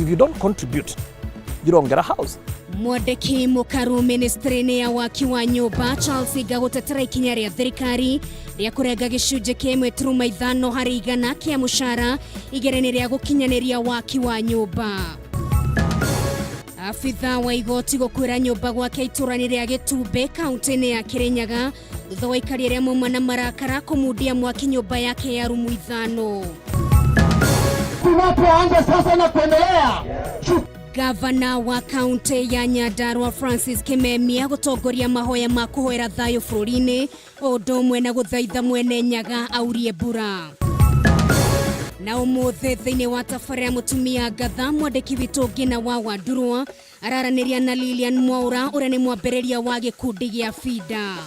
If you don't contribute, you don't get a house. Mwandĩki mũkaru ministry-inĩ ya waki wa nyũmba Charles Inga gũtetera ikinya rĩa thirikari rĩa kũrenga gĩcunjĩ kĩa 1.5% kĩa mũcara igeranio rĩa gũkinyanĩria waki wa nyũmba. Abitha wa igoti gũkwĩra nyũmba gwake itũra-inĩ rĩa Gĩtumbĩ kaunti-inĩ ya Kĩrĩnyaga thutha wa aikari arĩa mauma na marakara kũmundia mwaki nyũmba yake ya rumu ithano. Tunapoanza sasa na kuendelea. Gavana wa kaunti ya Nyandarua Francis Kimemia gũtongoria mahoya ma kũhoera thayũ bũrũri-inĩ o ũndũ ũmwe na gũthaitha mwene Nyaga aurie mbura. Na ũmũthĩ thĩinĩ wa tabarĩra mũtumia ngatha mwandĩki witũ Ngina wa Wandurwa araranĩria na Lilian Mwaura ũrĩa nĩ mwambĩrĩria wa gĩkundi gĩa FIDA.